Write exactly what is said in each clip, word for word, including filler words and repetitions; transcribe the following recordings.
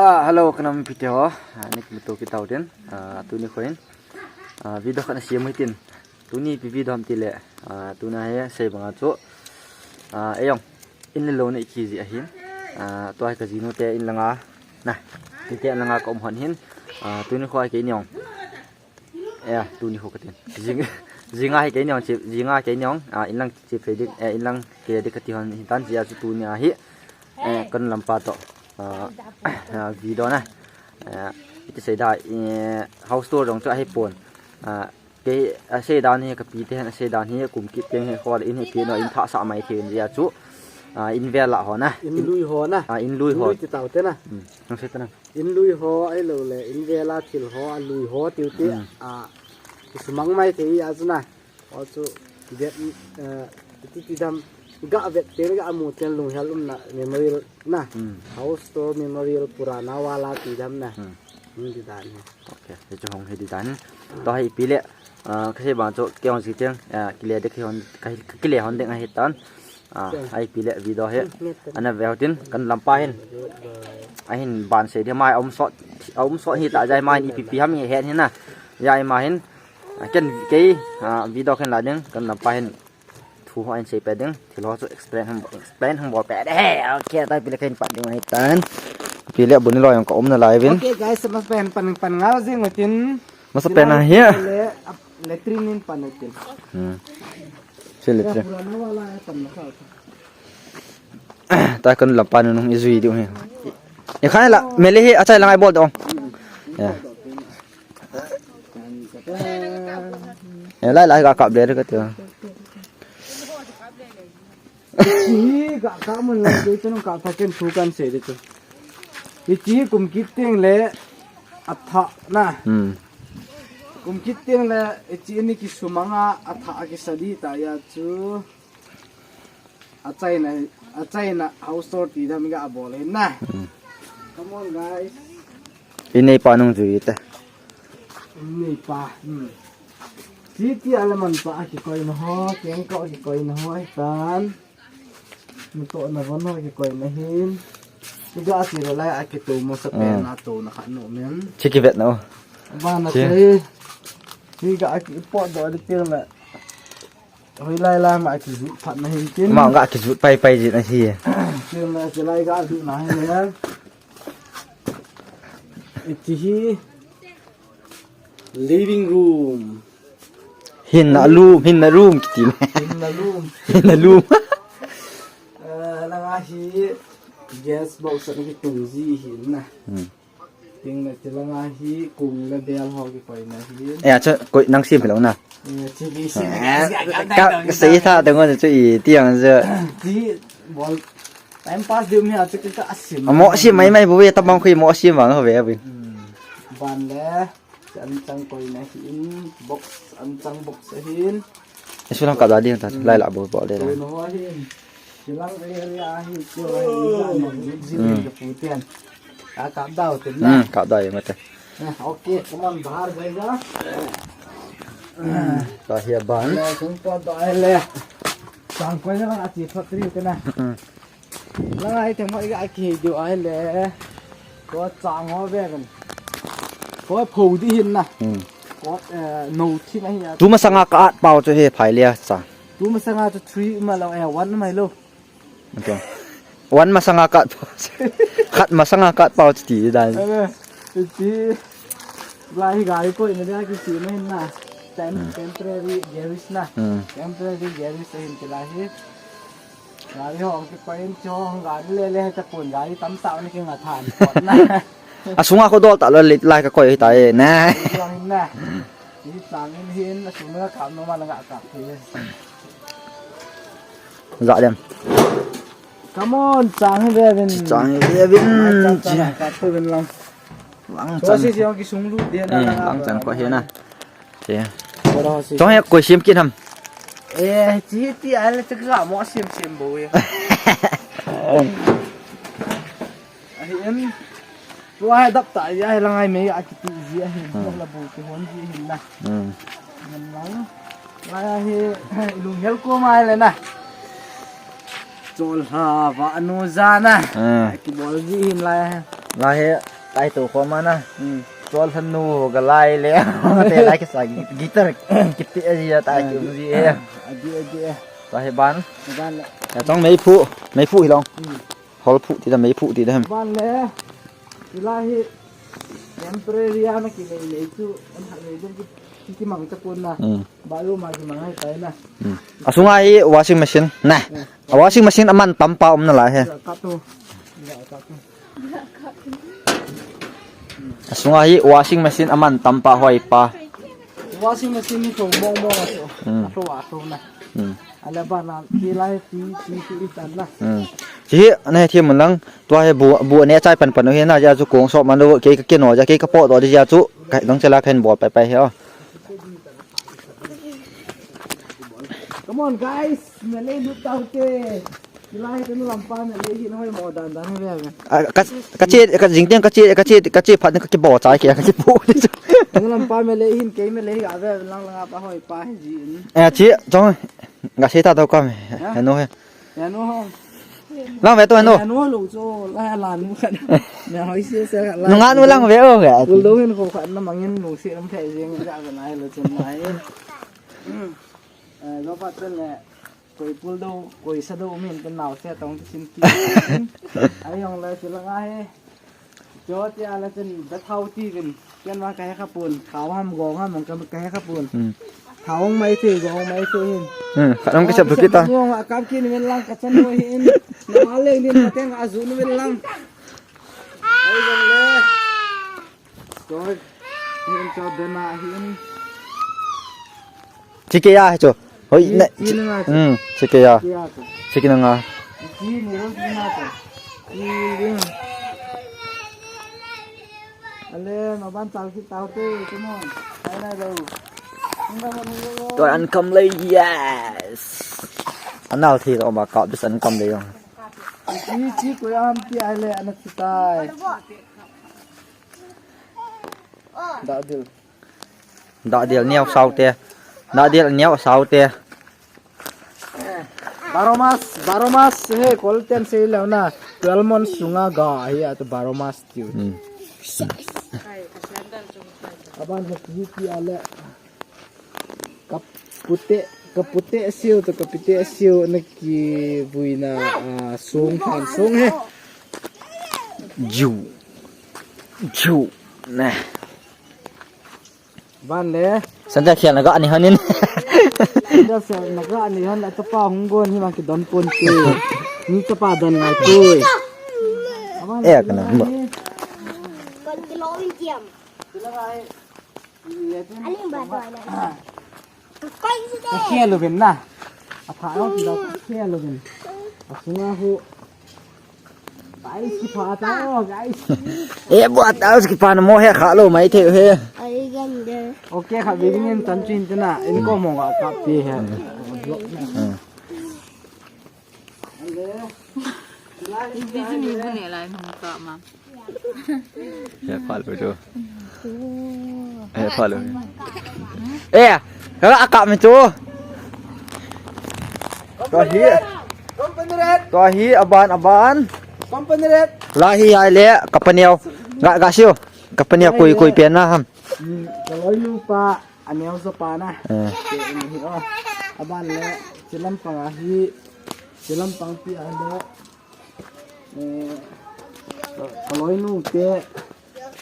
Ah, hello, ka nam mipite ho. Ah, ni kimuto kit tau tin. Ah, tuni kho in. Ah, video khat na siam u hitin. Tuni ipi video ham tile. Ah, tuna hi sei banga chu. Ah, ei jong. In le lou nei kiji ahin. Ah, tua hi ka jinu te in langa. Na. Tute in langa ka um hon hin. Ah, tuni kho hi kei ni jong. Eh, tuni kho ka tin. Jing, jing a hi kei ni jong, chi, jing a kei ni jong. Ah, in lang chi pe dik, eh, in lang ke dik ka ti hon hin tan jia chu tuni a hi. Eh, kan lampa to. Ah, ah, video na. Eh, iti sei da, eh, house tour jong chu ahi pon. Ah, kei, ah, sei dan hi ka pi te hen, sei dan hi kum kit teng hi kho le in hi pi no in tha sa mai thei in jia chu. Ah, in vel a ho na. In lui ho na. Ah, in lui ho. In lui ti tau te na. Hmm, nang sei ta na. In lui ho, ahilou le, in vel a thil ho, a lui ho, tiu ti, hmm, a, kisumang mai thei a chu na. Ho chu, vet, eh, ti ti dam, ga vet te, ga mu te lunghel um na, memorial na. Hmm. House tour memorial purana wala ti dam na. Hmm. Hmm, ti dan hi. Ok, ti chu hung hi ti dan. To hi pi le, ah, ka sei bang chu, kei hung si teng, ah, kile de ki hon, ka hi, kile hon ding ahi tan. Ah, ai pi le video hi. Ana ve hotin kan lampa hin. Ahin ban sei dia mai um sot, um sot hi ta jai mai ipi pi ham hi het hin na. Jai mai hin. Ah, ken kei, ah, video ken la ding kan lampa hin. Thu ho ahin sei pe ding. Thil ho chu explain hung, explain hung bol pe de. He, okay, ta pi le ken pat ding hi tan. Pi le bu ni lo jong ka um na lai vin. Okay, guys, mas pen pan pan ngal jing hotin. Masa pen a hi. Le, ap-, latrine in pan hotin. Hmm. Sile, sile. Ta kan lampa nung i jui diu hi. I khan la, mele hi, achai lang ai bol dong. Ya. Ya, lai, lai, ka kap le ka tu. Hi, ka, ka mun la, ke tu ka ta ken thu kan se de tu. Hichi kum kit teng le a tha na. Hmm. Kum kit teng le hichi ni kisumanga a tha a kisa di ta ya chu. A China, a China house tour ti dam ga bol hin na. Hmm. Come on, guys. I nei pa nung jui te. I nei pa. Hmm. City a le man pa a kikoi na ho, keng ko a kikoi na ho, ai tan. Muto na von ho kikoi na hin. Iga si lo lai a kitu mo sa pen na to na khat no men. Chi kivet na o. Ba na chi. Iga a ki pot do di pil na. Hoi lai lai ma a kijut phat na hin tin. Ma ga kijut pai pai jin a hi. Pil na chi lai ga jut na hin ya. Iti hi. Living room. Hinna room, hinna room kiti. Hinna room. Hinna room. Eh, langa hi gas box ani kitung ji hinna. Hmm. Ting na ti langa hi kung le bel ho kikoi na hin. Eh, acha koi nang sim lo na. Eh, T V sim. Eh, ka, ka sei tha dang chu i tiang je. Ti bol time pass diu mi acha ka sim. Mo sim mai mai bu ve ta bang khui mo sim bang ho ve bin. Hmm. Ban le. An chang koi na hin, box, an chang box ahin. Isu lang kap da ding ta, lai la bo bo de. Koi na ho ahin. Silang area ahin, koi ahin, jin jin ka putian. Ka kap da tin na. Hmm, kap da mate. Eh, okay, come on, bahar jayega. Ka hi ban. Le, kung pa da le. Chang koi na ati phat ri te na. Hmm. Langa hi themhoi ga kihei diu ahile. Ko chang ho ve kan. Ko pho di hin na. Hmm. Ko, eh, no thi na hi a. Tu masanga ka at pau chu he phai lia cha. Tu masanga chu three ma lo, eh, one ma lo. Ato. One masanga ka at pau. Khat masanga ka at pau chu ti dan. Ane, ti. Lai hi gari koi na dia kisi ma hin na. Tem-, hmm, temporary garage na. Hmm. Temporary garage hin ti lai hi. Gari hong kipah in, chu hong gari le le, ta pun gari tam ta ni kinga than pot na. Asunga kho dol ta lo le lai ka koi ta e na. Lang na. Ni chang in hin, asunga kam no ma nga ka. Ja dem. Come on, chang hi ve vin. Chang hi ve vin. Ai, chang, chang, chang, chang, lang. Lang chang. Ko si si hong kisung lu dia na. Eh, lang chang ko hi na. Che. Chong he koi sim kin ham. Eh, chi ti a le chaka mo sim sim bo ya. Ahi em. Tua he dap ta ya he lang ai me a kiti ji ahi. Hmm. La bu ki hon ji hin na. Hmm. Ngan lang. Lai he lunghel ko mai le na. Chol ha va anu ja na. Hmm. Ki bol ji hin lai he. Lai he, tai to ko mana. Hmm. Tol han nu ga lai le. Te lai ke sa gi-, guitar kiti a ji a tai ki um ji e. Adi, adi e. Lai he ban. Ban le. Ya tong mei phu, mei phu hi long. Hmm. Hol phu ti da, mei phu ti da hem. Ban le. Lai he temporary a na ki mei mei chu. An ha mei dum ki, ki mang ta pon na. Hmm. Ba lu ma ki mang hai tai na. Hmm. Asunga hi washing machine. Na. Hmm. A washing machine aman tampa um na lai he. Ka tu. Ka tu. Asunga hi washing machine aman tampa hoi pa. Washing machine ni thong mong mong a thong. Hmm. A thong a thong na. Hmm. Ala ba na ki lai ti ti ti tan na. Hmm. Chi na he thi mun lang tua he bu bu ne chai pan pan he na ja chu kong so man do ke ke no ja ke ka po do ja chu kai dong chela khen bol pai pai he o. Come on guys, me le lu tau te. Lai ka nu lampa me le hin hoi mo dan dan ve ve. Ah, ka, ka che, ka jing tiang ka che, ka che, ka che phat ka kibo chai ke, ka kibo. Nu lampa me le hin ke me le ga ve lang lang pa hoi pa hin ji. Eh, chi, chong, ga se ta to ka me. Ha? He no he. He no ho. Lang ve to he no. He no lo cho, la la nu khat. Me hoi se se la. Nu nga nu lang ve o ga. Kul do hin ko khat na mangin nu se lam thai jing ga ga nai lo chen nai. Eh, lo pa chen le. Koi pul do, koi sa do, min pen nau se tong ti sin ki. Ai yong le sila nga he. Cho ti ala chen da thau ti vin. Ken ma ka he kha pun, thau ham gong ham ka, ka he kha pun. Hmm. Thau hong mai se, gong mai se hin. Hmm, khat hong kisap thu kita. Yong a kap kin vin lang ka chan ho hin. Na ma leng din ma teng a zu nu vin lang. Ai yong le. Choi. Hin cho dena hin. Chike ya cho. Hoi, chi, ne, chi chi, na nga cho. Hmm, chike ya. Chi ya cho. Chike na nga. Chi ni ro chi na cho. Chi ring. Ale, no ban chal ki tau te, come on. Ai na lo. Toi an kam lei, yes. Anal thi lo ma ka bis an kam lei yong. Chi chi ko yam ti ai le an thi tai. Dadil. Dadil niau saute. Dadil niau saute. Baromas, baromas he kol ten sei leu na. Twelve months sunga ga hi a tu baromas tiu. Hmm. Aban he ki ki ale. Kapute, kapute siu tu kapite siu na ki buina, ah, sung han sung he. Ju. Ju. Ne. Ban le. Sanja khel na ga ni hanin. Sanja khel na ga ni han a tapa hung gon hi ma ki don pon te. Ni tapa don ngai poi. Eh, kana mo. Kon kilo in tiam. Aling ba to na. Ka khel uvin na. A pha lo ti lo ka khel uvin. A sunga hu. Guys, ki pha ta o, guys. Eh, bua ta ki pha na mo he kha lo mai the he. Ai gan de. Okay, kha bi ding in tan chin te na. In ko mo ga ka pi he. Hmm. Busy mi bu ne lai mo ka ma. He pha lo chu. He pha lo. Eh, ka ka mi chu. Tua hi. Company red. Tua hi aban aban. Company red. La hi ai le ka paneo. Ga ga siu. Ka paneo koi koi pen na ham. Hmm, ka loi nu pa aneo zo pa na. Eh. Te ni hi o. Aban le chilam pang a hi. Chilam pang pi a le. Eh, ka, ka loi nu te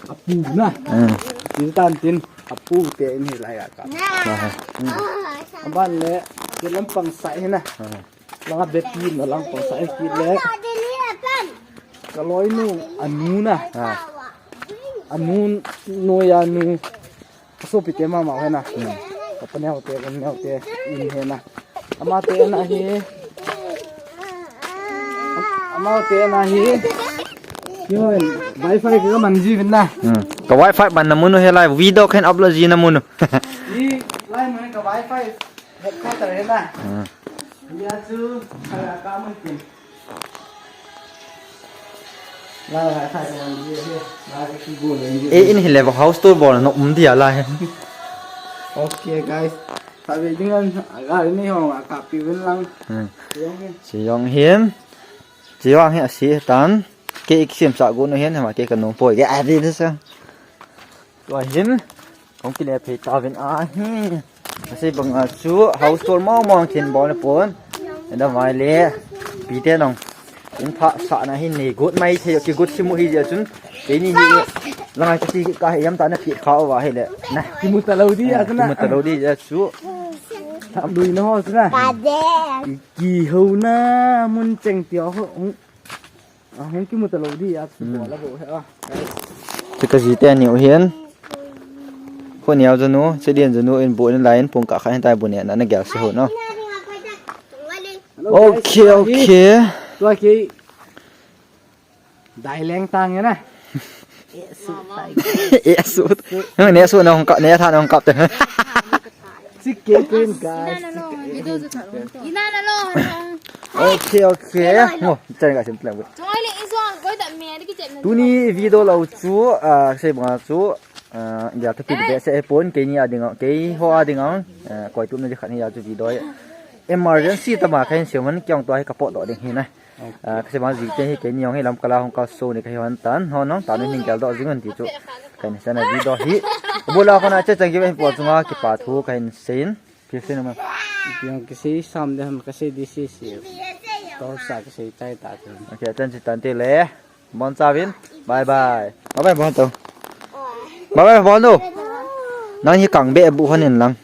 a pu na. Hmm. Tin tan tin a pu te in hi lai a ka. Aha. Hmm. Aban le chilam pang sai hi na. Aha. Langa beti na lang pang sai ki le. Ka loi nu a nu na. Ah. A nu nu ya nu. Ka sopi te mama he na. Hmm. Ka paneo te, ka neo te, in he na. Ama te na hi. Ama te na hi. Yo, wifi ka man ji vin na. Hmm. Ka wifi man na munu he lai, video kan upload ji na munu. Hi, lai munu ka wifi. Headquarter he na. Hmm. Ya chu, ka ka mun tin. La, la, ka ka mun ji he. La, ka ki go le ji. Eh, in hi le house tour bol na um dia la he. Okay, guys. Ka ve ding an, a ga ni hong, a ka pi vin lang. Hmm. Yong he. Si yong him. Chi vang hi a si tan. Kei kisem sa go no hen ma kei ka no poi ke a de sa. Tua hin. Kong kile phei ta vin a hi. Ase bang a chu house tour mong mong thin bol na pon. Enda mai le. Pi te nong. In pha sa na hin nei gut mai thei ki gut simu hi ja chun. Keini hi. Langai ka ti ka hi yam ta na pi kha wa hi le. Na. Kimu ta lo di a na. Kimu ta lo di ja chu. Tham lui na ho na. Ki ho na mun cheng ti ho. Ahung kimu ta lo di a chu bol a bo he a. Chu ka ji te ni u hian. Khu niau janu, che dian janu in bu in lai in pung ka kha hin tai bu ne na na gel se ho no. Okay, okay. Tua ki. Dai leng tang ya na. E su. Ne su na hong ka ne tha na hong kap te. Sik ke pen guys. Ina na lo. Okay, okay. Ngo, chai ga sim plan. Choi le iso goi da me ni ki chen. Tuni video lo chu, ah, sei banga chu, ah, India to pit be se pon keini ading, kei ho ading ang, ah, koi tum na di khat ni ya chu video. Emergency tama khen se man kyang to ai ka pot lo ding hi na. Ah, ka sei banga ji te hi keini ong hi lam kala hong ka so ni ka hi hon tan, ho nong tan ni gel do jing an ti chu. Kan sana video hi. Bula khona che chang ki ben po chunga ki pa thu ka hin sein. Ki sei na ma. Yang kisei sam de ham kisei di si si. Tor sa kisei tai ta tu. Okay, tan chi tan te le. Bon sa vin. Bye bye. Bye bye bon to. Bye bye bon to. Nang hi kang be bu hon in lang.